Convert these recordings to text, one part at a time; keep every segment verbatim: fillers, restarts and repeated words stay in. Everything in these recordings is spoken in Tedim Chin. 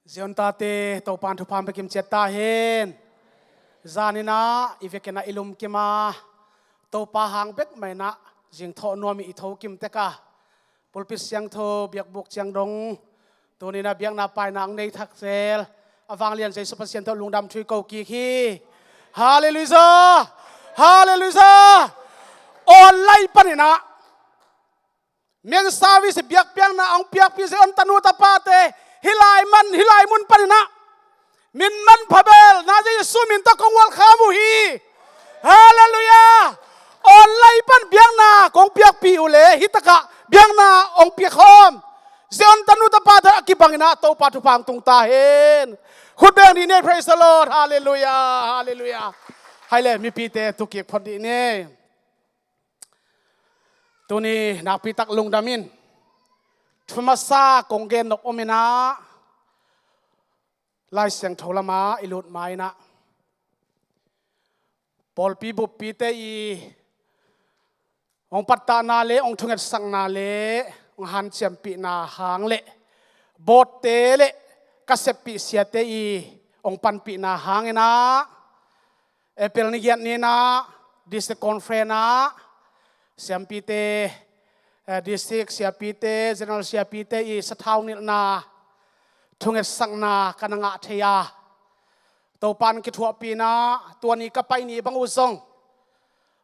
Zion tate, Topan thupha hong pia kim ciat ta hen. Zaninah i vekinah i lumkim a, Topa hang bek mah inah zingthawh nuam i thokim tek a, pulpit siangtho, biakbuk ciang dong, tuninah biakna paina hong nei thak zel a vanglian Jesu Pasian tawh lungdam thu i ko kik hi. Halleluiah! Halleluiah! Online paninah men service biakpiakna hong piakpi Zion tanu tapate, hih lai man, hih lai mun paninah min manpha bel na Jesu min tawh kong welcome uh hi. Halleluiah! Online pan biakna kong piakpi uh le, hih takah biakna hong piakhawm Zion tanu tapate a kibanginah Topa thupha hong tung ta hen. Khut beng dih ni, praise the Lord. Halleluiah! Halleluiah! Hai le, mipite thukik phot dih ni. Tuni nakpitak lungdam in, thu masa kong gen nop om inah, Lai Siangtho lama i lut ma inah pawlpi buppite i hong pattahna le hong thungetsakna le hong hanciampihna hang le botte le ka seppih siate i hong panpihna hang inah, April ni giat ni inah District Conference ah siampite, eh, district siapite, general siapite i sathau nilhna thungetsakna ka na ngah thei a, Topan kithuahpih inah tua ni ka pai ni bang uh zong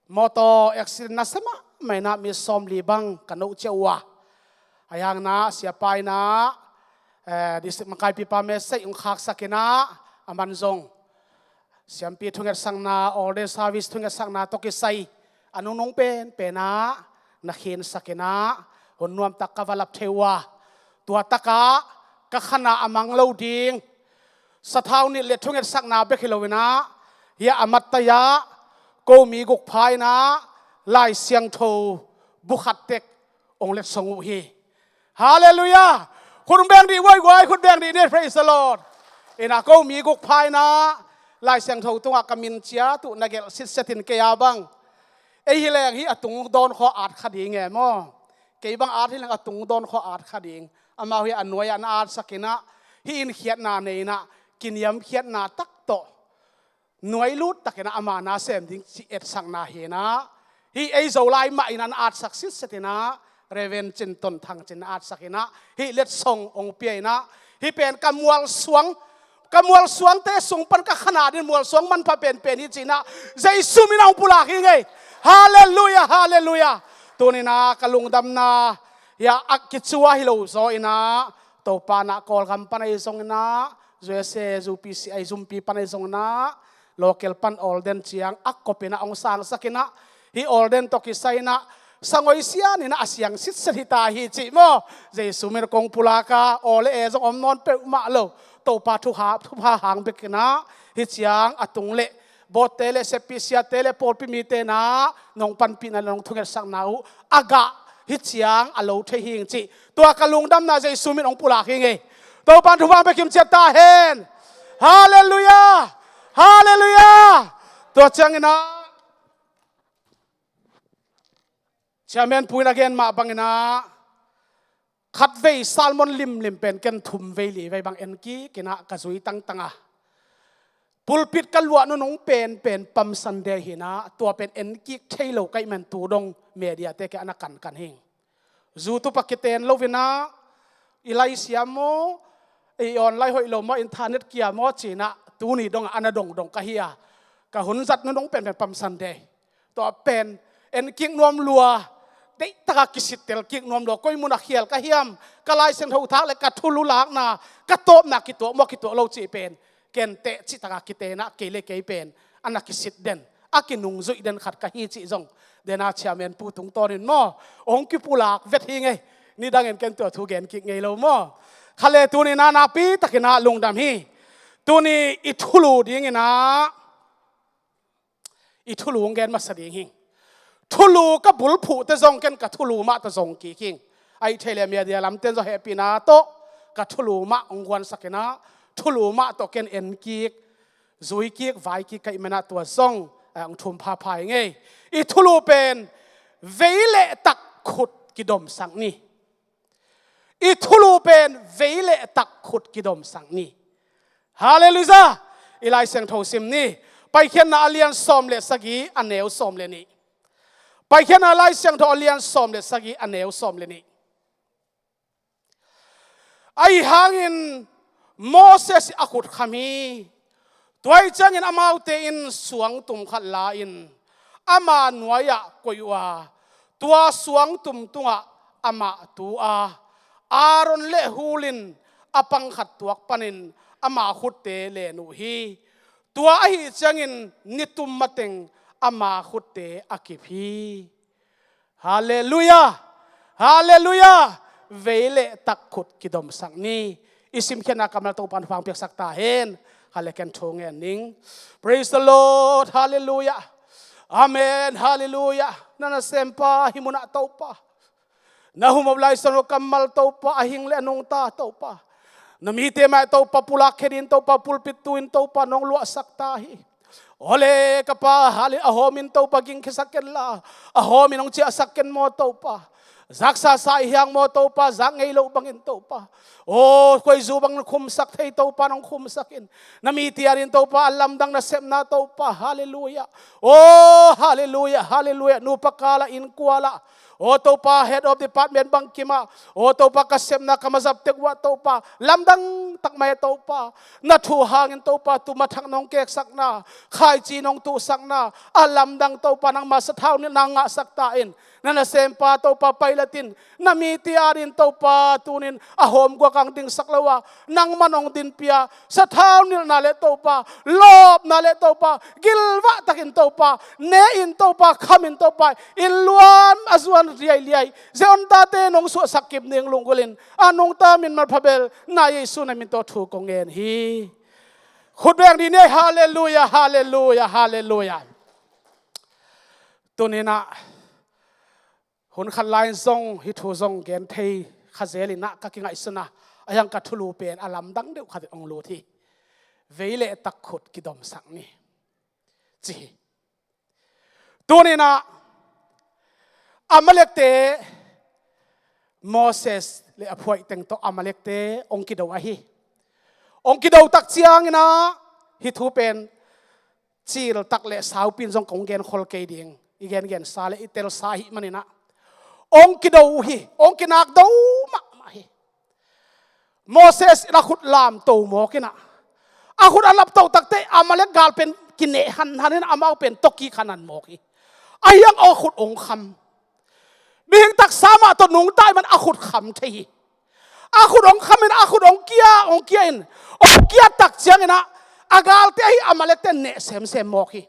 motor accident nasia mahmah inah mi sawmli bang ka no ciah uh a, a hang inah siapa inah, eh, district makaipipa message hong khaksak inah, aman zong siampi thungetsakna, ordain service thungetsakna tawh kisai a nungnung penpen ah na khinsak inah hun nuamtak ka va lap thei uh a, tua takah ka khan a mang lo ding sathau nilh le thungetsakna bek hi lo inah, hih a mattaiah ko mi guk pha inah Lai Siangtho bu khat tek hong letsong uh hi. Halleluiah! Khut beng dih guaiguai, khut beng dih ni, praise the Lord. Inah ko mi guk pha inah Lai Siangtho tungah ka min ciat uh na gelh sitset in kei a bang, ei hi leng hih a tung dawn khawh at kha ding e maw? Kei bang at hi leng a tung dawn khawh at kha ding. Amau hih a nuai-ah na atsak inah hih in khiatna nei inah kiniamkhiatna tak tawh nuai lut takin ah ama na sem ding cih etsakna hi inah, hih ei Zolai mah inah na atsak sitset inah, Reverend Cin Ton Thang Cin na atsak inah hih letsong hong pia inah, hih pen ka mualsuang, ka mualsuangte sung pan ka khan a ding mualsuang manpha penpen hi ci inah Jesu min ah hong pulak hi ing ei. Halleluiah! Halleluiah! Tuni inah ka lungdamna hih a kicua hi lo zaw inah, Topa inah Kawlgam pan ahi zong inah, U S A, U P C, ahi Zumpi pan ahi zong inah, local pan ordain ciang a kop inah hong sangsak inah, hih ordain tawh kisai inah sangoi sian inah a siang sitset hi ta hi cih maw? Jesu min kong pulak a, aw le e zong om nawn peuhmah lo. Topa thupha, thupha hang bek inah hih ciang a tung le botte le seppih siate le pawlpi mite inah nong panpihna le nong thungetsakna uh a gah hih ciang a lo thei hi ing cih, tua ka lungdamna Jesu min hong pulak hi ing ei. Topan thupha hong pia kim ciat ta hen. Halleluiah! Halleluiah! Tua ciang inah Chairman pu in a gen mah bang inah, khatvei sermon limlim pen ken thum vei li vei bang en kik inah ka zui tangtang a, pulpit ka luah nunung penpen Palm Sunday hi inah, tua pen en kik thei lo ka hih man tu dong media te kiang ah na kankan hi ing. YouTube ah kiten lo inah, i laisiam maw, i online hoih lo maw, internet kia maw ci inah tuni dongah a na dongdong ka hi a, ka hun zat nunung penpen Palm Sunday. Tua pen en kik nuam lua, deihtak a kisittel kik nuam lua, koi mun ah khial ka hiam, ka Lai Siangtho thak le ka thulu lakna, ka tawpna kituak maw kituak lo cih pen ken teh cihtak a kiten ah kei le kei pen a na kisit den, a kinungzuih den khat ka hi cih zong, den a chairman pu tungtawnin maw, hong kipulak vet hi ing ei. Nidangin ken tua thu gen kik ngei lo maw. Kha le tuni inah nakpitak inah lungdam hi. Tuni i thulu ding inah, i thulu hong gen masa ding hi ing. Thulu ka bulphuhte zong ken ka thulu mah tawh zong kik hi ing. Ahih theih leh media lamten zong hehpihna tawh ka thulu mah hong guansak inah, thulu mah tawh ken en kik, zui kik, vai kik ka hih man ah tua zong, eh, hong thum phapha hi ing ei. I thulu pen vei le tak khut kidomsak ni. I thulu pen vei le tak khut kidomsak ni. Halleluiah. I Lai Siangtho sim ni. Paikhiatna a lian sawm le sagih a neu sawm le nih. Paikhiatna Lai Siangtho a lian sawm le sagih a neu sawm le nih. Ahi hangin Moses a khut kham hi. Tua ahih ciangin amaute in suangtum khat la-in ama nuai-ah koih uh a, tua suangtum tungah amah tu a, Aaron le Hur in a pang khat tuak panin ama khutte len uh hi. Tua ahih ciangin nitum mateng ama khutte a kip hi. Halleluiah. Halleluiah. Vei le tak khut kidomsak ni. I simkhiatna kammal Topa'n thupha piaksak ta hen. Kha le khen thu ngen ning. Praise the Lord. Halleluiah. Amen. Halleluiah. Na nasempa hih munah Topa, na humop lai suan uh kammal Topa, a hing le a nungta Topa, na mite mai Topa pulak khe dingin Topa pulpit tu-in Topa nong luahsak ta hi. Aw le ka Pa, halleluiah, a hawmin Topa gingkhiasak ken la, a hawmin hong ciahsak ken maw Topa. Zaksa sa i hiang maw Topa, zak ngei loh bangin Topa. Aw, khuaizu bang nong khumsak thei Topa nong khumsak in. Na mite adingin Topa a lamdang nasepna Topa, halleluiah. Aw, halleluiah, halleluiah. Nupa kal ah, innkuan ah, aw Topa, head of department bangkim ah, aw Topa, ka sepna ka mazap tek uh ah Topa, lamdang tak mai ah Topa, na thu hangin Topa, tu mathak nong keksakna, khaici nong tuhsakna, a lamdang Topa, nangma sathau nilhna ngahsak ta in. Na nasempa Topa pailat in, na mite adingin Topa, tuni-in a hawm guak ah dingsak lo a, nangman hong dinpih a, sathau nilhna le Topa, lawpna le Topa, gilvah takin Topa, ne-in Topa, khamin Topa, inn luan a zuan liailiai Zion tate nong suahsak kip ning lunggulhin, a nungta min malpha bel na Jesu na min tawh thu kong ngen hi. Khut beng dih ni ei. Halleluiah, halleluiah, halleluiah. Tuni-in ah hun khat lai-in zong hih thu zong gen thei kha zel in ah ka kingaihsun a, ahi hang ka thulu pen a lamdang deuh khat in hong lut hi. Vei le tak khut kidomsak ni, ci hi. Tuni-in ah Amalekte, Moses le a phuaiteng tawh Amalekte hong kido ahi. Hong kido tak ciangin ah hih thu pen cil tak le saupi-in zong kong gen khol kei ding. I gengensa le i telsa ahih manin ah hong kido uh hi, hong kinak do mahmah hi. Moses in a khut lamto mawk in ah, a khut a lamto takteh Amalek gal pen kineh hanhan in amau pen tawh kik hanhan mawk hi. Ahi hang a khut hong kham. Mihing taksa mah tawh nungta ahih man a khut kham thei hi. A khut hong kham in, a khut hong kia, hong kia in, hong kia tak ciangin ah a galte ahi Amalekte neh semsem mawk hi.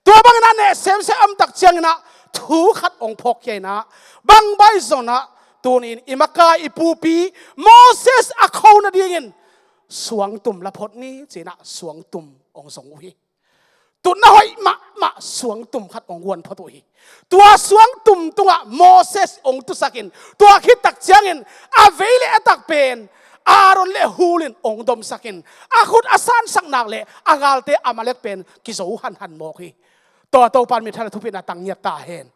Tua bangin a neh semsem a om tak ciangin ah thu khat hong phawk khia in ah, bang bang zong ah, tuni-in i makai i pupi Moses a kho nadingin suangtum la phot ni, ci-in ah suangtum hong zong uh hi. Tutna hoih mahmah suangtum khat hong guan phot uh hi. Tua suangtum tungah Moses hong tusak in, tua khit tak ciangin a vei le a tak pen Aaron le Hur in hong domsak in, a khut a sansak nak leh a galte Amalek pen kizo hanhan mawk hi. Tua Topa'n minthanna thupina tang ngiat ta hen.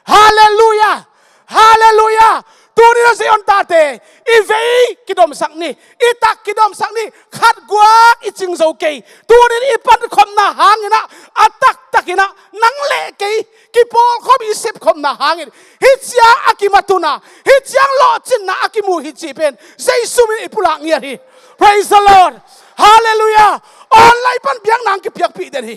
Halleluiah! Halleluiah! Tuni-in ah Zion tate, i vei kidomsak ni, i tak kidomsak ni, khat guak i cing zo kei. Tuni-in i pankhopna hangin ah, a taktakin ah nang le kei kipawlkhop i sepkhopna hangin, hih ciang a kimatutna, hih ciang lawhcinna a kimu hi cih pen Jesu min i pulak ngiat hi. Praise the Lord. Halleluiah. Online pan biakna hong kipiakpih den hi.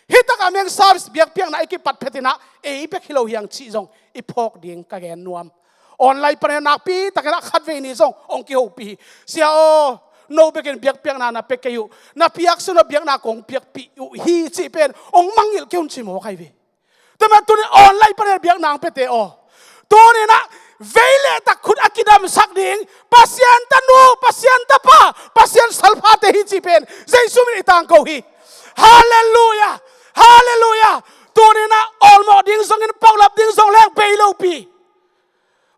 Hih takah meng service biakpiakna i kipat phet in ah, ei bek hi lo hi hang cih zong i phawk ding ka gen nuam. Online pan nakpi takin ah khatvei ni zong hong kihopih hi. Sia aw, no bekin biakpiakna na pia kei uh. Na piak sun a biakna kong piakpih uh hi cih pen hong mangngilh kei un ci mawk ahi ve. Tua mah tuni-in online pan biakna hong piate aw, tuni-in ah vei le tak khut a kidamsak ding Pasian tanu, Pasian tapa, Pasian salphate hi cih pen Jesu min i tangko hi. Halleluiah! Halleluiah! Tuni-in ah awlmawh ding zongin, paulap ding zong leng bei lopi.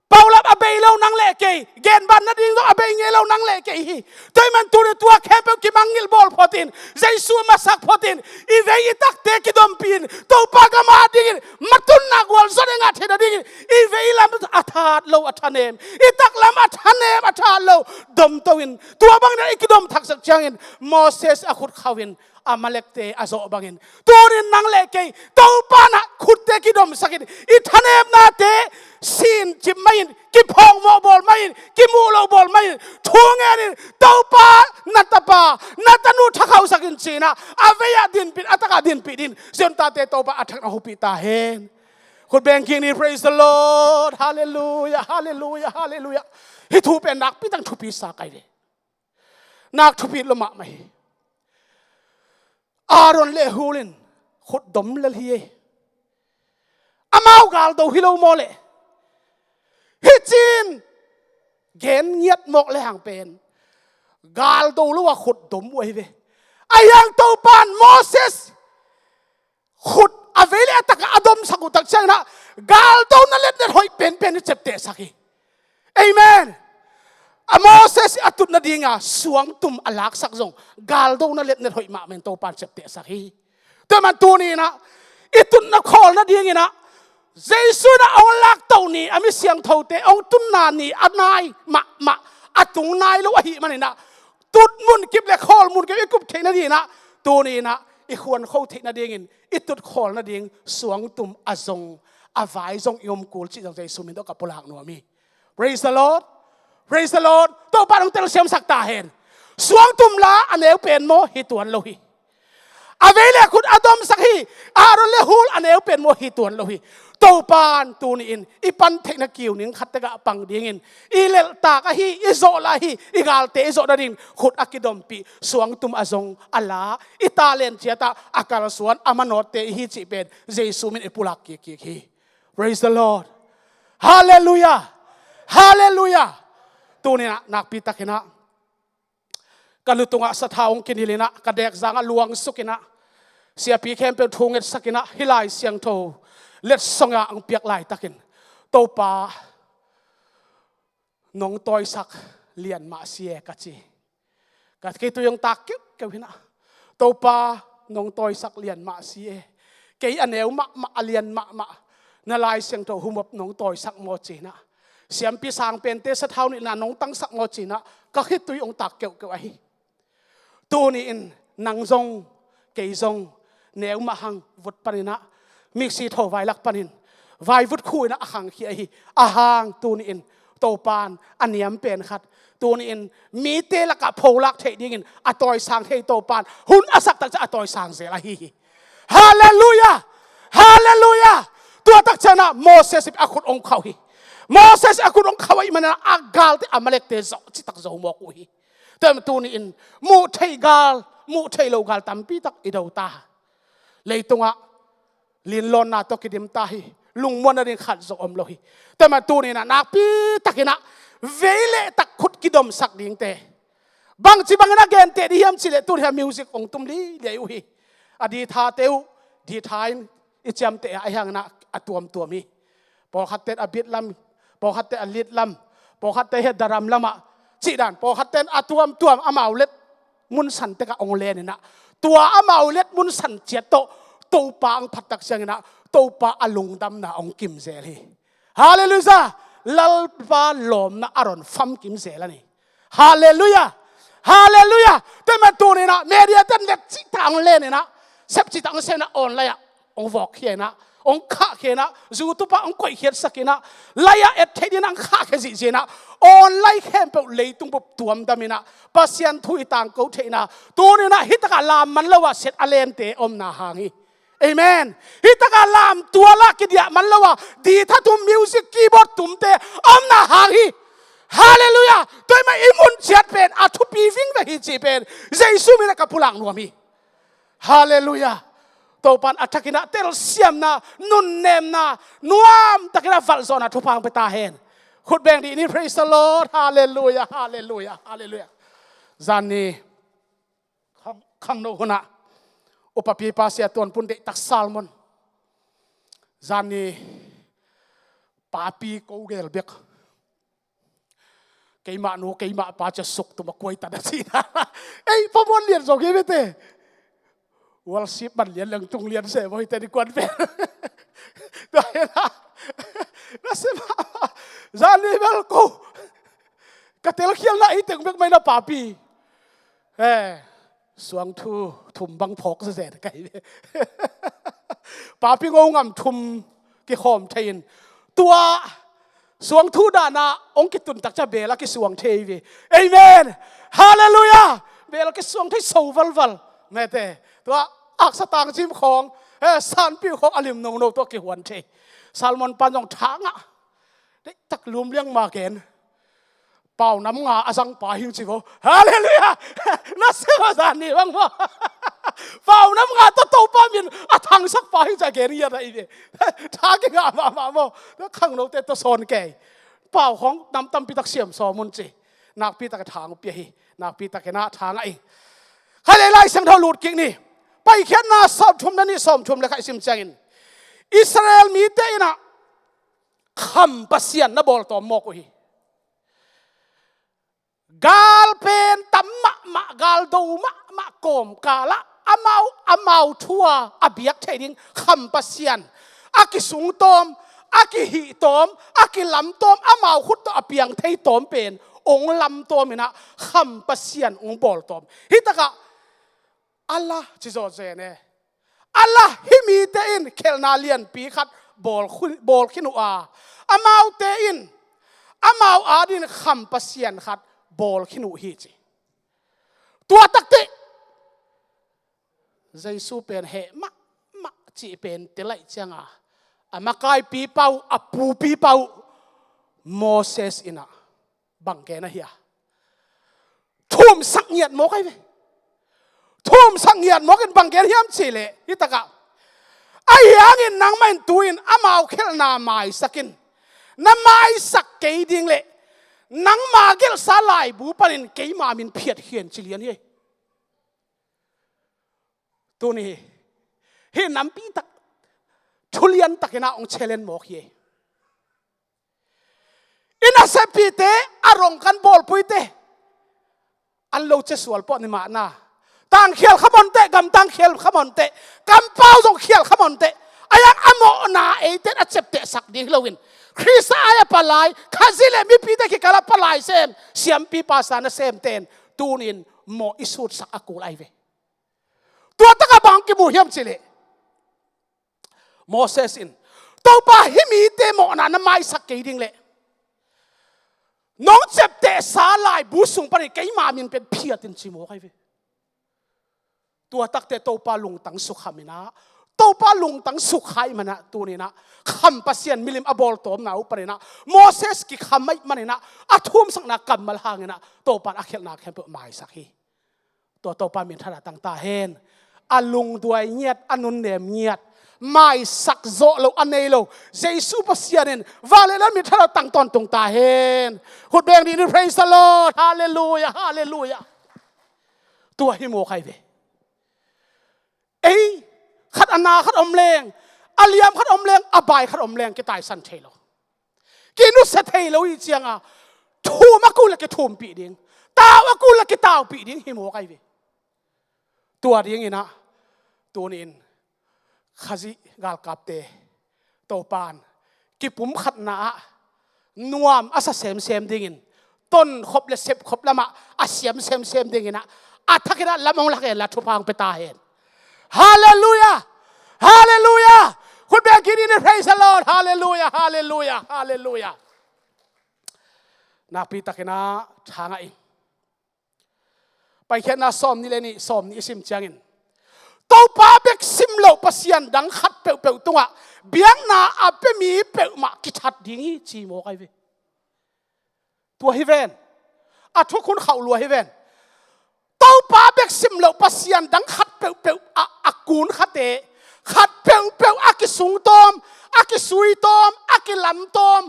Paulap a bei lo nang le kei, genban nading zong a bei ngei lo nang le kei hi. Tua ahih man tuni tua khempeuh kimangngilh bawl photin, Jesu masak photin, i vei i takte kidompihin, Topa gam a dingin, matunna gualzawhna i ngah theih nadingin, i vei lam a that lo a thanem, i tak lam a thanem a that lo domto in, tua bangin i kidom thaksak ciangin Moses a khut khauhin Amalekte a zawh bangin, tunin nang le kei Topa in a khutte kidomsakin, i thanemnate sin cip mah in, kiphawkmawh bawl mah in, kimuh loh bawl mah in, thu ngenin, Topa, na tapa, na tanu thakhausak in ci-in a, a vei-ah dinpih, a takah dinpih dingin Zion tate Topa a thak na hopih ta hen. Khut beng kik ni, praise the Lord, hallelujah, hallelujah, hallelujah. Hih thu pen nakpi tak thupi sa ka hi ve. Nak thupi lua mahmah hi. Aaron le Hur in khut dom lel hi e. Amau galdo hi lo maw leh? Hih ci-in gen ngiat mawk le hang pen galdo lo a khut dom uh ahi ve. Ahi hang Topa in Moses khut a vei le a takah a domsak uh tak ciangin a, galdona letnet hoih penpen hi ciaptehsak hi. Amen. A Moses a tut nadinga suangtum a laksak zong galdona letnet hoih mahmah in Topa in ciaptehsak hi. Tua ahih man tuni in a, i tutna khawl nadingin a, Jesu in a hong lakto ni a mi siangthote hong tunna ni a nai mahmah, a tung nai lo ahih manin a, tut munkip le khawl munkip i kup theih nadingin a, tuni in a, i khuankho theih nadingin i tut khawl nading suangtum a zong, a vai zong i om kul cih zong Jesu min tawh ka pulak nuam hi. Praise the Lord. Praise the Lord. Topa in hong telsiamsak ta hen. Suangtum la a neu pen maw, hi tuan lo hi. A vei le khut a domsak hi. Aaron le Hur a neu pen maw, hi tuan lo hi. Topa in tuni in i pan theihna kiu ning khat tekah pang dingin, i lelhtak ahi, i zawh lah ahi, i galte i zawh nadingin khut a kidompih, suangtum a zong a la, i talent ciatah a kalsuan, a manawtte i hi cih pen Jesu min i pulak kikkik hi. Praise the Lord. Hallelujah. Hallelujah. Tuni in a, nakpi takin a, ka lu tungah sathau hong kinilh in a, ka dekzang ah luangsuk in a, siapi khempeuh thu ngetsak in a, hih Lai Siangtho letsong ah hong piak laitakin, Topa, nong tawisak lian mah si e, ka ci. Ka khitui hong tak keuhkeuh hi in a, Topa, nong tawisak lian mah si e. Kei a neu mahmah, a lian mahmah, na Lai Siangtho humop nong tawisak maw, ci in a, siampi sang pente sathau nihna nong tangsak maw, ci in a, ka khitui hong tak keuhkeuh ahi. Tuni in nang zong, kei zong, neu mah hang vut panin a, miksi tho vai lak panin, vai vut khu in a, a khangkhia hi. A hang tuni in Topa in a niam pen khat, tuni in mite lakah pholak theih dingin a tawisang thei Topa in hun a sak tak ciang a tawisang zel ahi hi. Hallelujah! Hallelujah! Tua tak ciangin a Moses a khut hong khauh hi. Moses a khut hong khauh ahih manin a, a galte Amalekte zawh citak zo mawk uh hi. Tua ahih manin tuni in muh theih gal, muh theih loh gal tampi tak i do ta. Leitungah linlawnna tawh kidim ta hi. Lungmuanna ding khat zong om lo hi. Tua ahih manin tuni in a, nakpi takin a, vei le tak khut kidomsak dingte, bangci bangin a genteh ding hiam cih leh, tuni a music hong tum liliai uh hi. A dithate uh ditha in i ciamteh a, ahi hangin a, a tuamtuam hi. Pawlkhatte in a beat lam, pawlkhatte in a lead lam, pawlkhatte hi a drum lamah cih dan, pawlkhatte in a tuamtuam amau let mun san tekah hong len in a, tua amau let mun san ciat tawh Topa hong phat tak ciangin a, Topa a lungdamna hong kim zel hi. Hallelujah! Lalpa lawmna Aaron famkim zel a ni. Hallelujah! Hallelujah! Tua ahih manin tuni in a, media ten let cihtak hong len in a, sep cihtak hong sem in a, online ah hong vawkkhia in a, hong khahkhia in a, YouTube ah hong koihkhiatsak in a, live ah et theih dingin hong khahkhia zihziah in a, online khempeuh leitung bup tuamdam in a, Pasian thu i tangko theih in a, tuni in a hih takah lam man lo a set a lente omna hang hi. Amen. Hih takah lam tual ah kidiah man lo a, ditha tum, music, keyboard tumte omna hang hi. Hallelujah. Tua ahih manin i mun ciat pen a thupi vingveng hi cih pen Jesu min ah ka pulak nuam hi. Hallelujah. Topa in a thakin a telsiamna, nunnemna, nuamtakin a valhzawhna thupha hong pia ta hen. Khut beng dih ni, praise the Lord. Hallelujah, hallelujah, hallelujah. Zan ni khang, khangno hun ah upapipa Sia Tuan Pun deihtak sermon, zan ni papi ko gel bek Keimah nu, keimah pa cia suk tum a kuai tan a cihna. Ei, pamuan lian zong hi mete. Worship man lian leng tung lian se maw hite ni kuan pen. Tua hi na. Na se mahmah. Zani bel ko. Ka telkhialna i teng bek mai na papi. Eh, suangthu thum bang phawk zezen ka hi ve. Papi ngo ngam thum kikhawm thei in. Tua suangthu dana hong kitun tak cia bel a kisuang thei ve. Amen. Hallelujah. Bel a kisuang thei so valval. Mete. Tua aksa tang cim khawng. Eh, sanpiu khawng a lim nono tua kihuan thei. Salmon pan zong thangah. Deihtak lum liang ma ken. Pau nam nga a zang pa hing ci ko. Hallelujah. Na se ma zan ni bang maw. Pau nam nga tawh Topa min a thangsak pa hing ci a gen ngiat a i ve. Tha kingah mahmah maw. Na khangnote tawh sawn kei. Pau khawng nam tampi tak siam sawm un ci. Nakpi tak a thang pia hi. Nakpi tak a na thang a i. Khai lei Lai Siangtho lut kik ni. Paikhiatna sawmthum na nih sawmthum le khat i sim ciangin Israel mite in ah kham pasian na bawltawm mawk uh hi. Gal pen tam mahmah, gal do mahmah kawmkalah amau, amau thu-a a biak theih ding kham pasian a kisungtawm, a kihihtawm, a kilamtawm, amau khut tawh a piang thei tawm pen ong lamtawm in ah kham pasian ong bawltawm. Hi takah Allah ci zawzen e. Allah, hih mite in khelhna lianpi khat bawl khu-, bawl khin uh a, amaute in amau adingin kham pasian khat bawl khin uh hi ci. Tua takteh Jesu pen heh mahmah cih pen telaih cianga a makaipipa uh, a pupipa uh Moses in ah bang gen ahi a, thumsak ngiat mawk ahi ve. Thumsak ngiat mawk in bang gen hiam cihleh, hi takah, ahi hangin nangmah in tu-in amau khelhna maisak in. Na maisak kei ding leh nangma gelhsa laibu panin keima min phiatkhia in ci lian hi. Tuni hi, hih nampi tak, thulian takin ah hong challenge mawk hi. I naseppihte, a rong kan bawlpuite, an lo cia sual pawh ni mahna. Tang khial kha mawn teh, gamtang khial kha mawn teh, kampau zong khial kha mawn teh. A yang a mawhna eite in a ciaptehsak ding hi loin, Khrist a ai a palai, Khazih le mipite kikal a palai sem, siampi pastor nasemte in tuni-in mawh i sutsak a kul ahi ve. Tua takah bang kimu hiam cihleh, Moses in, Topa, hih mite mawhna na maisak kei ding leh nong ciaptehsa laibu sung panin keima min pen phiat in ci mawk ahi ve. Tua takteh Topa lungtang sukham in ah, Topa lungtang sukha ahih manin ah tuni-in ah kham pasian milim a bawltawmna uh panin ah Moses kikham ahih manin ah a thumsakna kammal hangin ah Topa in a khelhna khempeuh maisak hi. Tua Topa min thadah tang ta hen. A lungduai ngiat, a nunnem ngiat, maisak zawh loh a nei lo Jesu Pasian in vanglian min thadah tang tawntung ta hen. Khut beng dih ni, praise the Lord. Hallelujah, hallelujah. Tua hi mawk ahi ve. Ei, khat a na khat om leng, a liam khat om leng, a bai khat om leng kitaisan thei lo. Kinusia thei lo hi cianga thum a kul a kithumpih ding, tau a kul a kitaupih ding hi mawk ahi ve. Tua dingin ah tuni-in Khazih galkapte Topan kipumkhatna ah nuam a sa semsem dingin, tonkhop le sepkhop lamah a siam semsem dingin ah a thakin ah lam hong lak hen la thupha hong pia ta hen. Hallelujah! Hallelujah! Khut beng kik ni, praise the Lord. Hallelujah! Hallelujah! Hallelujah! Nakpi takin ah thangah in Paikhiatna sawm nih le nih, sawm nih i sim ciangin, Topa bek sim loh pasian dang khat peuhpeuh tungah biakna a pia mi peuhmah kithat ding hi ci mawk ahi ve. Tua hi ven. A thukhun khauh lua hi ven. Topa bek sim loh pasian dang khat peuhpeuh a, a kun khate, khat peuhpeuh a kisungtawm, a kisuitawm, a kilamtawm,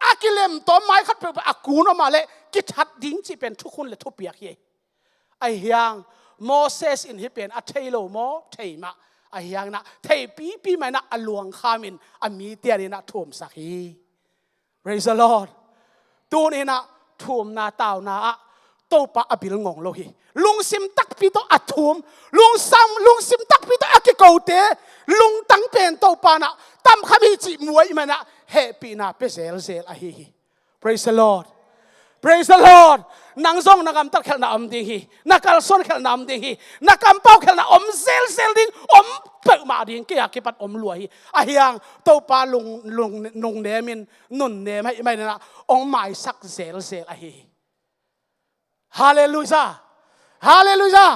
a kilemtawm mai khat peuhpeuh a kun om a leh kithat ding cih pen thukhun le thupiak hi. Ahi hang Moses in hih pen a thei lo maw? Thei mah. Ahi hangin ah thei pipi mah in ah a luangkham in a mite adingin ah thumsak hi. Praise the Lord. Tuni-in ah thumna tauna ah Topa a bil ngong lo hi. Lungsim takpi tawh a thum, lungsam, lungsim takpi tawh a kikote lungtang pen Topa nah tamkham hi cih muai manah hehpihna pia zelzel ahi hi. Praise the Lord. Praise the Lord. Nang zong na gamtat khelhna om ding hi. Na kalsuan khelhna om ding hi. Na kampau khelhna om zelzel ding, om peuhmah ding, kei a kipat om lua hi. Ahi hang Topa lung, lung, lungnemin nunnem ahih manin ah hong maisak zelzel ahi hi. Halleluiah. Halleluiah.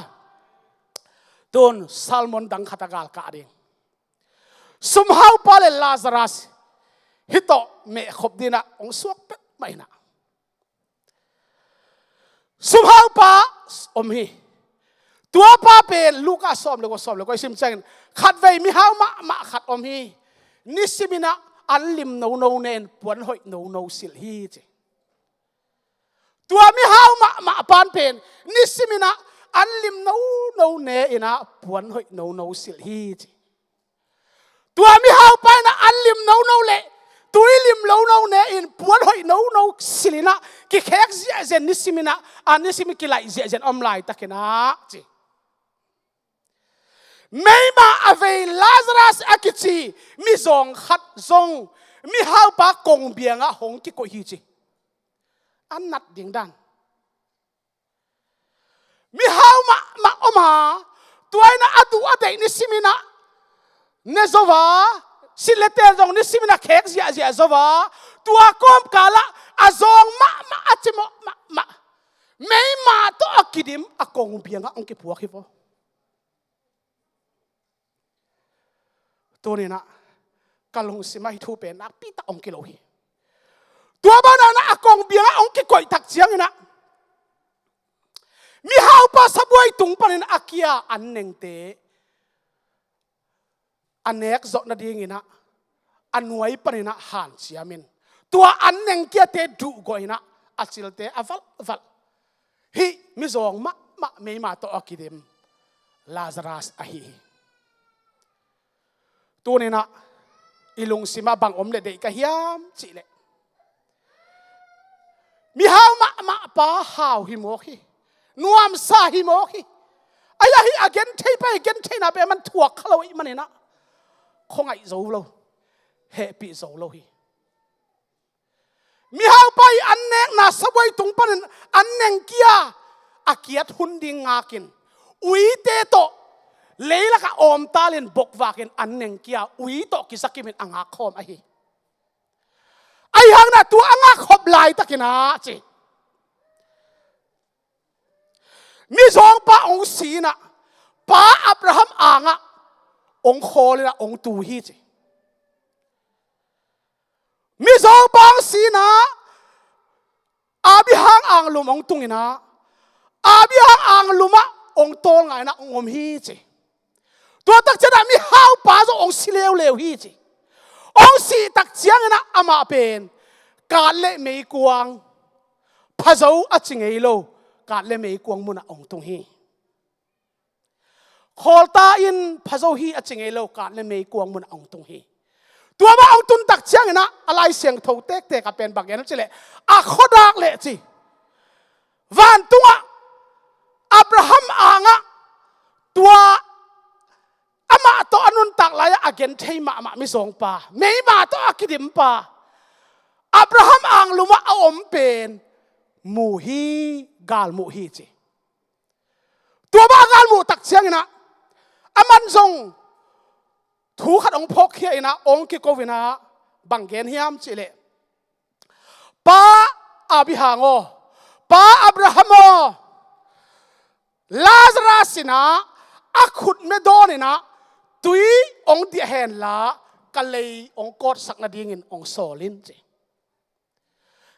Tun sermon dang khat a galkah ding. Sumhaupa le Lazarus hih tawh mehkhop dingin ah hong suak peuhmah in ah, sumhaupa om hi. Tuapa pen Luka sawm le kua, sawm le kua i sim ciangin, khatvei mihau mahmah khat om hi. Nisimin ah an lim nono ne-in puan hoih nono silh hi ci. Tua mihau mahmah pan pen nisimin ah an lim nono ne-in ah puan hoih nono silh hi ci. Tua mihaupa in ah an lim nono le tui lim nono ne-in puan hoih nono silhin ah kikhek ziahziah, nisimin ah, a nisimin kilaih ziahziah om laitakin ah ci. Meima a vei Lazarus a kici mizawng khat zong mihaupa kongbiangah hong kikoih hi ci. A nat ding dan. Mihau mahmah om a, tua in ah a duh a deih nisimin ah ne zo a, silh le tel zong nisimin ah khek ziahziah zo a, tua kawmkal ah a zawng mahmah, a cimawh mahmah, meima tawh a kidim a kongbiangah hong kipuak hi vaw. Tuni-in ah ka lungsim ah hih thu pen nakpi tak hong kilo hi. Tua banah a kongbiangah hong kikoih tak ciangin ah mihaupa sabuai tung panin a kia an nengte a nek zawh nadingin ah a nuai panin ah hanciamin tua an neng kiate duhgawhin ah a cilte a valhvalh. Hih mizawng mahmah meima tawh a kidim Lazarus ahi hi. Tuni-in ah i lungsim ah bang om le deih ka hiam cih leh, mihau mahmah pa hau hi mawk hi. Nuamsa hi mawk hi. Ahi a, hih a genthei pa, hih gentheihna pen a man thuak kha lo ahih manin ah khuangaih zo lo, hehpih zo lo hi. Mihaupa i an nekna sabuai tung panin an neng kia a kiat hun ding ngakin, uite tawh leilakah awmtalin bokvakin an neng kia ui tawh kizakimin a ngakkhawm ahi. Ahi hangin ah tua a ngakkhop laitakin ah ci, mizawngpa hong si-in ah pa Abraham angah hong khawl in ah hong tu hi ci. Mizawngpa hong si-in ah Abraham anglum hong tungin ah Abraham anglum ah hong tawlnga-in ah hong om hi ci. Tua tak ciangin ah mihaupa zong hong si leuleu hi ci. Hong sih tak ciangin ah amah pen kat le meikuang, phazo a ci ngei lo, kat le meikuang munah hong tung hi. Khawlta in phazo hi a ci ngei lo, kat le meikuang munah hong tung hi. Tua mah hong tun tak ciangin ah a Lai Siangtho tektek ah pen bang gen hiam cih leh, a khuadak leh ci, vantungah Abraham angah tua amah tawh a nuntak lai-ah a genthei mahmah mizawngpa, meima tawh a kidimpa, Abraham anglum ah a om pen mu hi, galmuh hi ci. Tua mah a galmuh tak ciangin ah aman zong thu khat hong phawkkhia in ah hong kiko in ah bang gen hiam cih leh, Pa Abraham aw, Pa Abraham aw, Lazarus in ah a khutme dawn in ah tui hong diah hen la, ka lei hong kawtsak nadingin hong sawl in ci.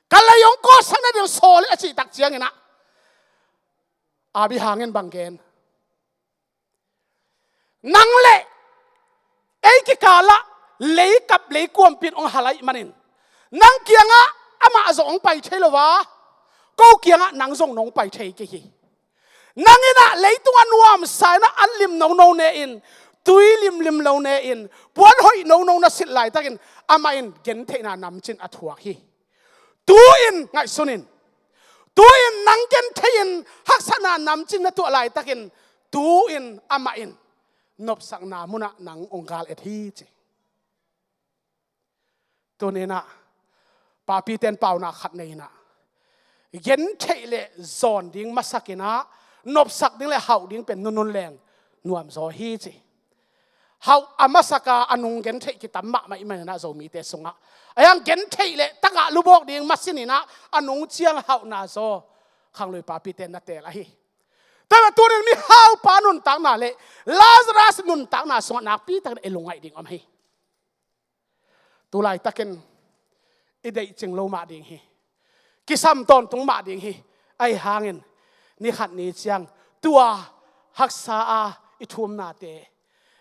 Ka lei hong kawtsak nading sawl in a cih tak ciangin ah Abraham in bang gen, nang le ei kikalah leikap leikuampi in hong hal ahih manin nang kiangah amah zong hong pai thei lo a, ko kiangah nang zong nong pai thei kei hi. Nang in ah leitungah nuamsa in ah an lim nono ne-in, tui limlim lo ne-in, puan hoih nono na silh laitakin amah in gentheihna namcin a thuak hi. Tu-in ngaihsun in, Tu-in nang genthei-in haksatna namcin na tuah laitakin, tu-in amah in nopsakna munah nang hong gal et hi ci. Tuninah papite in paunak khat nei inah, gentheih le zawn ding masak inah, nopsak ding le hauh ding pen nunun leng nuamzaw hi ci. Hauh a masaka a nung gentheih kitam mahmah i maninah Zomite sungah, a hiang gentheih le tagah lubawk ding masin inah a nung ciang hauhna zaw khanglui papite in na teel ahi. Tua mah tunin mihaupa nuntakna le Lazarus nuntakna sungah nakpi takin i lungngaih ding om hi. Tulaitakin i deihcing lo mah ding hi. Kisam tawntung mah ding hi. Ahi hangin nikhat ni ciang tua haksa a i thumnate,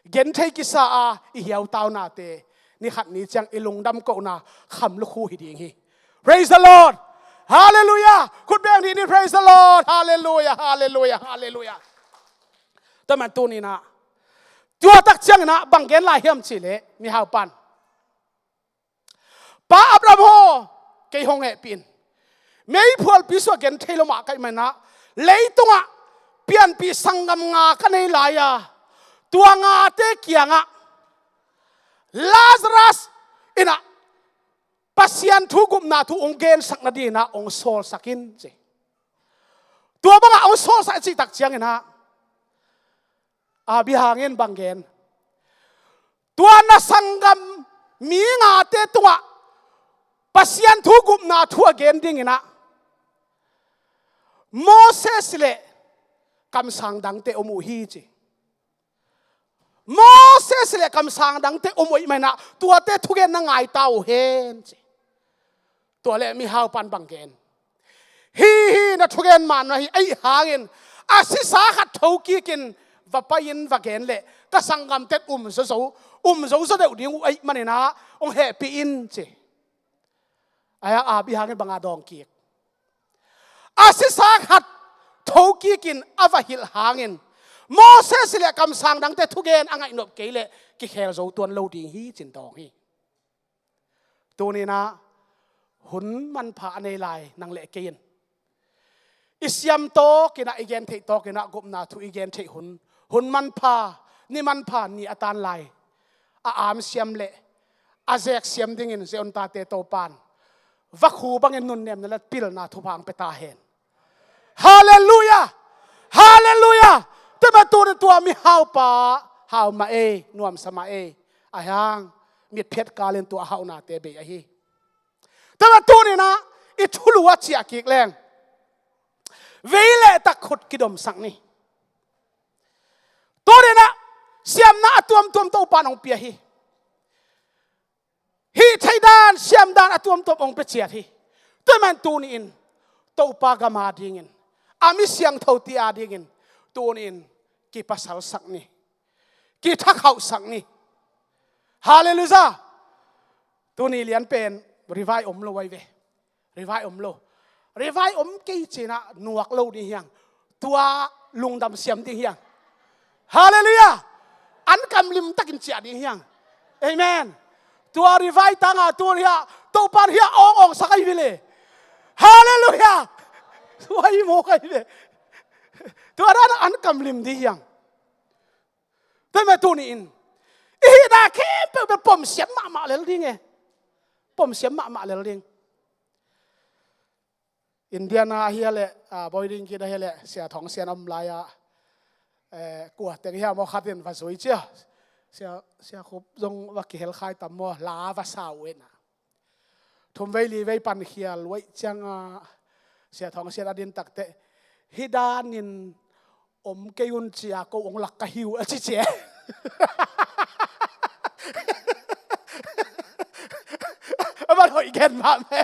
genthei kisa a i hiautaunate, nikhat ni ciang i lungdam kohna kham lukhu hi ding hi. Praise the Lord. Halleluiah. Khut beng dih ni. Praise the Lord. Halleluiah. Halleluiah. Halleluiah. Tua man tuninah tua tak cianginah bang gen lai hiam cihleh mihaupan, Pa Abraham aw, kei hong hehpih in. Meiphualpi sungah genthei lo mah ka hih maninah leitungah pianpih sanggam nga ka nei lai-a, tua ngate kiangah Lazarus inah Pasian thu gupna thu hong gensak nadinginah hong sawlsak in ci. Tua bangah hong sawlsak a cih tak cianginah Abraham in bang gen? Tua na sanggam mi ngate tungah Pasian thu gupna thu a gen dinginah Moses le kamsang dangte om uh hi ci. Moses le kamsang dangte om uh ahih maninah tuate thugen na ngai ta uh hen ci. Tua le mihaupan bang gen? Hi hi, na thugen man na hi, ahi hangin a sisa khat thokikin va pai-in va gen leh ka sanggamte um zozo, um zozo deuh ding uh ahih maninah hong hehpih in ci. Ahi hang Abraham in banga dawng kik? A sisa khat thokikin a va hilh hangin Moses le kamsang dangte thugen a ngaihnop kei leh kikhel zo tuan lo ding hi cin dawng hi. Tuninah hun manpha a nei lai nang le kei in i siam tawkinah, i gentheih tawkinah gupna thu i gentheih hun, hun manpha, ni manpha ni a tan lai a amsiam le a zeksiam dingin Zion tate Topan vakhu bangin nunnemna le pilna thupha hong pia ta hen. Halleluiah. Halleluiah. Tua mah tunin tua mihaupa hau mah ei, nuamsa mah ei. Ahi hang mitphiat kalin tua hauhnate bei ahi. Tua mah tuninah i thulu a ciah kik leng vei le tak khut kidomsak ni. Tuninah siamna a tuamtuam Topan hong pia hi. Hih theih dan, siam dan a tuamtuam hong pia ciat hi. Tua man tuni-in Topa gam a dingin, a mi siangthote a dingin tuni-in kipasalsak ni. Kithakhauhsak ni. Halleluiah. Tuni lian pen rivai om lo ai ve. Rivai om lo. Rivai om kei cinah nuak lo ding hiang. Tua lungdam siam ding hiang. Halleluiah. An kam limtakin ciah ding hiang. Amen. Tua rivai tanga tu hiah Topan hiah awng awngsak ai vele. Halleluiah. Tua i mawk ai ve. Tua dan an kam lim ding hiang. Tua mah tuni-in i hihna khempeuh bel pomsiam mahmah lel ding e. Pomsiam mahmah lel ding. Indiana ahia leh, ah, boarding kid ahia leh, Sia Thawng Sian om lai-ah, eh, kua teng hiam aw khatin va zui cia. Sia, Sia Khup zong va kihel khai tam maw, la va sa uh ena. Thum vei li vei pan khial uh ahih ciangah Sia Thawng Sian a din takteh, hih danin om kei un cia ko hong lak ka hi uh a ci cia. A van hoih gen mahmah.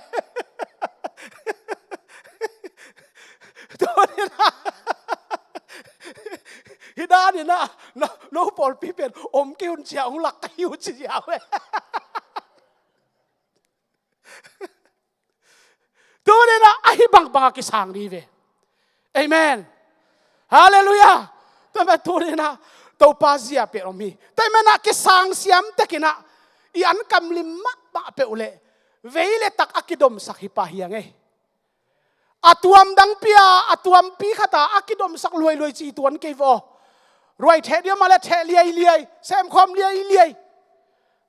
Tuninah hih daninah no, no pawlpi pen om kei un cia hong lak ka hi uh ci cia uh. Tuninah ahi bangbang a kisang dih ve. Amen. Halleluiah. Tua mah tuninah Topa zia pet om hi. Tua manah kisang siam tekinah i an kam lim mahmah peuh leh vei le tak a kidomsak hi pah hiang ei. A tuam dangpi a, a tuampi khat a, a kidomsak luailuai ci tuan kei vaw. Ruai theh dia mah le theh liailiai, semkhawm liailiai.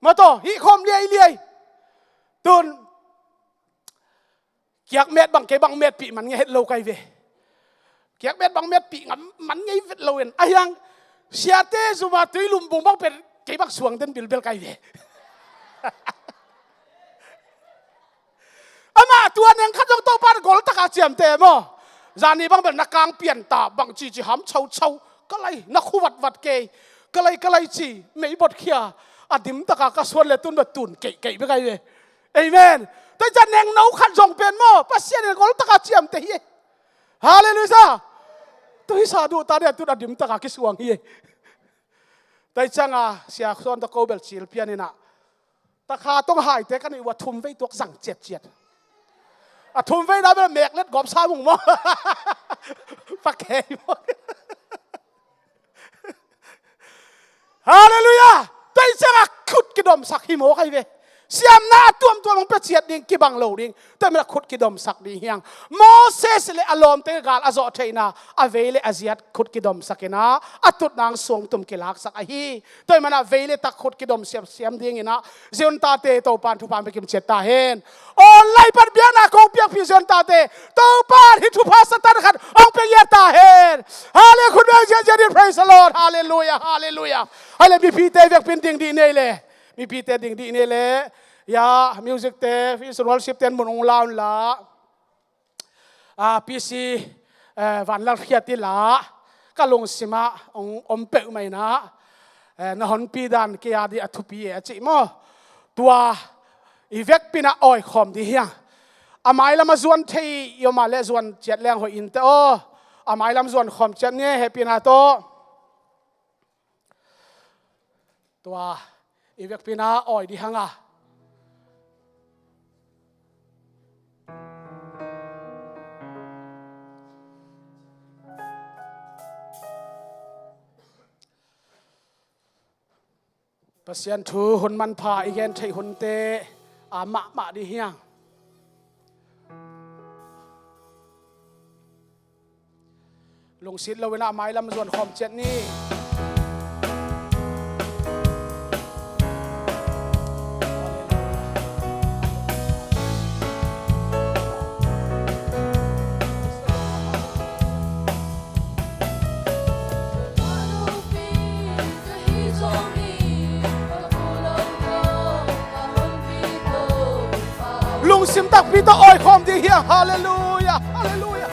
Mataw, hihkhawm liailiai. Tun, kiakmet bang kei bang metpih man ngei het lo kai ve. Kiakmet bang metpih ngam man ngei vet lo in. A hiang, siate zuma tui lumbung bang pen kei bang suang den bilbel kai ve. Amah tua neng khat zong Topa in gol taka ciamteh maw. Zani bang bel na kang pian ta bang cici ham chauchau. Ka lai na khu vatvat kei. Ka lai, ka lai ci. Mei bot khia. A dim taka ka suan le tun bel tun keihkeih bek ai ve. Amen. Tua ciang neng no khat zong pen maw. Pasian in gol taka ciamteh hi. Halleluiah. Tua hi sa duh ta deh tun a dim taka kisuang hi. Tua ciang a sia suan ta ko bel cil pian inah. Takha tong haite ka neih uh a thum vei tuak zang ciatciat. A thum vei na bel mek let gawp sa mung maw. Pakei maw. Halleluiah. Tua ciang a khut kidomsak hi maw kai ve. Siamna a tuamtuam hong pia ciat ding kibang lo ding. Tua mah a khut kidomsak ding hiang. Moses le a lawmte gal a zawh theihna a vei le a ziat khut kidomsak inah a tutna suangtum kilaksak ahi. Tua mah a vei le tak khut kidom siamsiam ding inah Zion tate Topan thupha pia kim ciat ta hen. Online pan biakna kong piakpih Zion tate Topan hih thupha Satan khat hong pia ngiat ta hen. Halleluiah, khut beng ziahziah ding, praise the Lord. Halleluiah, halleluiah. Hai le mipite vekpin ding dih nei le. Mipite ding dih nei le. Ya, music te, praise and worship ten mun ong laun la. A, P C, eh, Vanlal Khiat i la, ka lungsimah ong om peuhmah inah, eh, na honpi dan kei a dih a thupi e a cih maw. Tua i vekpinah awikhawm dih hiang. A mailam a zuan thei i om a le zuan ciat leng hoih in teh aw. A mailam zuan khawm ciat ni hehpihna tawh. Tua i vekpinah awi dih hang a. Pasian thu hun manpha i gen theih hunte a mahmah dih hiang. Lungsit lo inah mailam zuan khawm ciat ni. Lungsim takpi tawh awikhawm ding hiang. Halleluiah, halleluiah.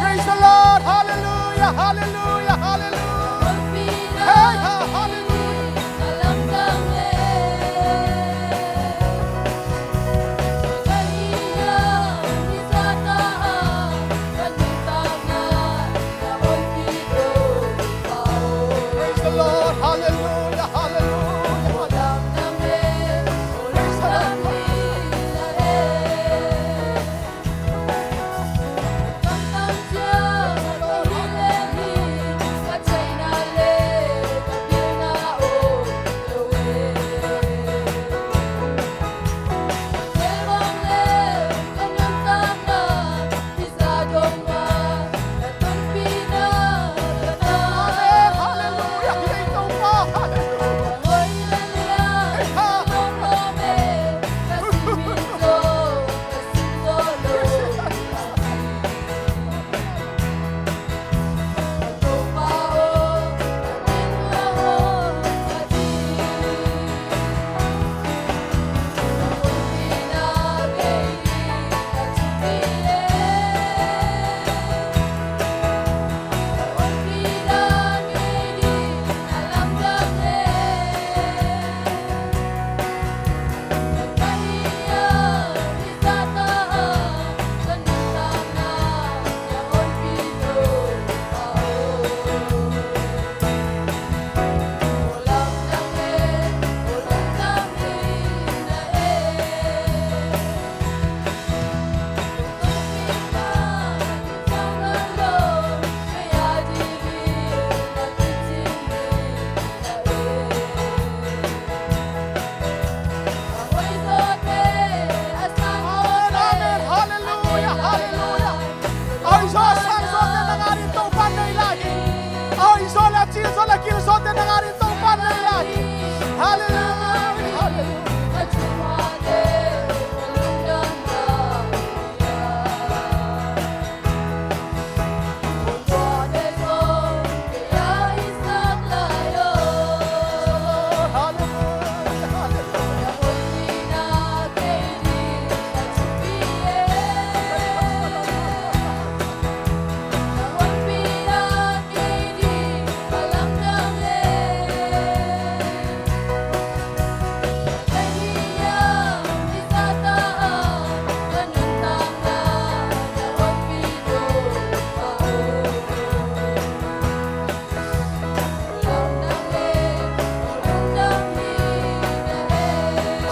Praise the Lord. Praise the Lord. Hallelujah, hallelujah, hallelujah. Hey, ha, hallelujah. Praise the Lord. Hallelujah. Hallelujah. Praise the Lord. Nang ading Topa nei lai hi. Halleluia, halleluia.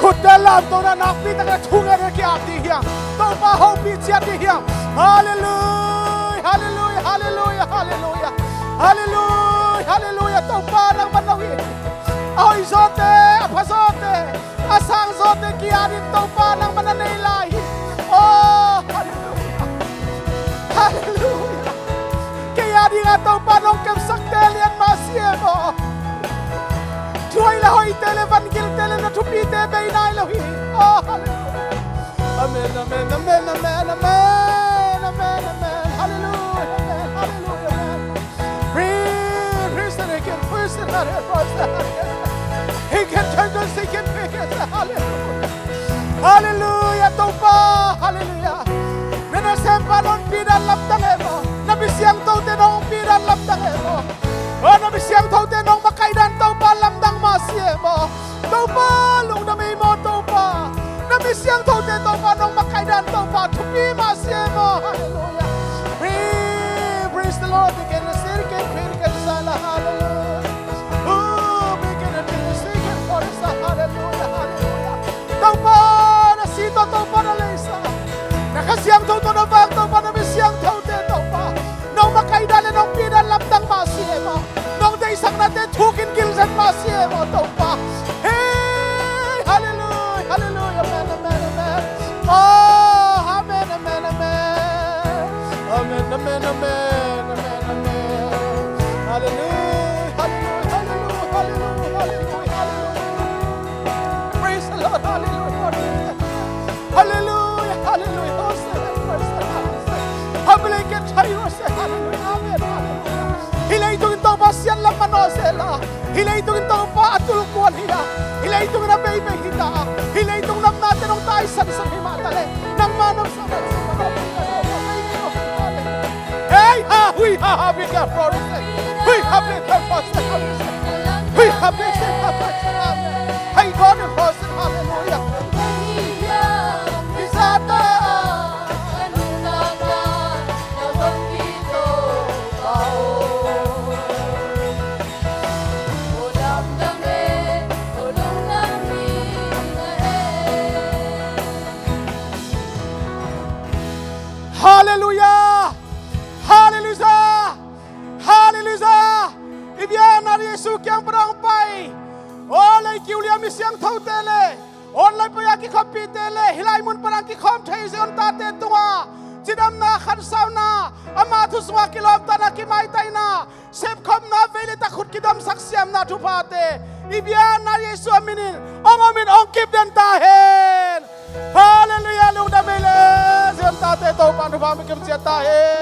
Khutte lamto na, nakpi takin thu ngen in ki-ap dih hiam? Topa hopih ciat dih hiam? Halleluia, halleluia, halleluia, halleluia. Halleluia, halleluia. Topa nangman no hi. A hoih zawte, a pha zawte, a sang zawte ki-adin Topa nangman na nei lai hi. Oh, halleluia. Halleluia. Kei adinga Topa nong kepsakte lian mah si e maw. Thuhoih le hoihte le vangilte le na thupite bei nai lo hi. Oh, halleluia. Amen, amen, amen, amen, amen, amen, amen. Halleluia, amen, halleluia, amen. Praise, praise the Lord, praise the Lord, praise the Lord. He can turn the sick and make it. Halleluia. Halleluia, Topa. Halleluia. Na nasempa na hong pidan lamdang e maw. Na mi siangthote na hong pidan lamdang e maw. Oh, na mi siangthote na hong makaihdan Topa lamdang mah si e maw. Topa lungdam ei maw Topa. Na mi siangthote Topa na hong makaihdan Topa thupi mah si e maw. Halleluia. Praise, praise the Lord. Begin to sing, begin to sing, halleluia. Oh, begin to sing, praise the Lord. Halleluia, halleluia. Topa na si tawh Topa na leisa. Na Kha Siangtho tawh na vak Topa na mi siangthote Topa. Nong makaihdan le nong pidan lamdang mah si e maw. Nong deihsaknate thukin gilzen mah si e maw Topa. Hey, halleluia, halleluia, amen, amen, amen. Oh, amen, amen, amen. Amen, amen, amen, amen, amen. Halleluia, halleluia, halleluia, halleluia, halleluia. Praise the Lord, halleluia, halleluia. Halleluia, halleluia. Hosanna, praise the Lord. Hallelujah, halleluia, amen, halleluia. Hih leitungin Topa siat lam manawh sehla. Hih leitungin Topa a tulkuan hi a. Hih leitungin a beibei hi ta a. Hih leitung namnate nong taisansan hi mah ta leh nangma nong sa mah sa mah. Hey ha, hui ha ha, big applause. Hui ha, big applause. Hui ha, big applause. Hey God, applause. Halleluia. Halleluia! Halleluia! Halleluia! I biakna Jesu kiang pan hong pai. Aw lei kiu liam i siangthote le, aw lei pai a kikhoppihte le, hih lai mun pan a kikhawm thei Zion tate tungah cidamna, khansauna, ama thu sungah kilawmtatna, kimaitaina, sepkhopna, vei le takhut kidamsak siamna thuphate i biakna Jesu a minin hong omin hong kipden ta hen. Halleluia, lungdam ei le. Zion tate Topa thupha mi kim ciat ta hen.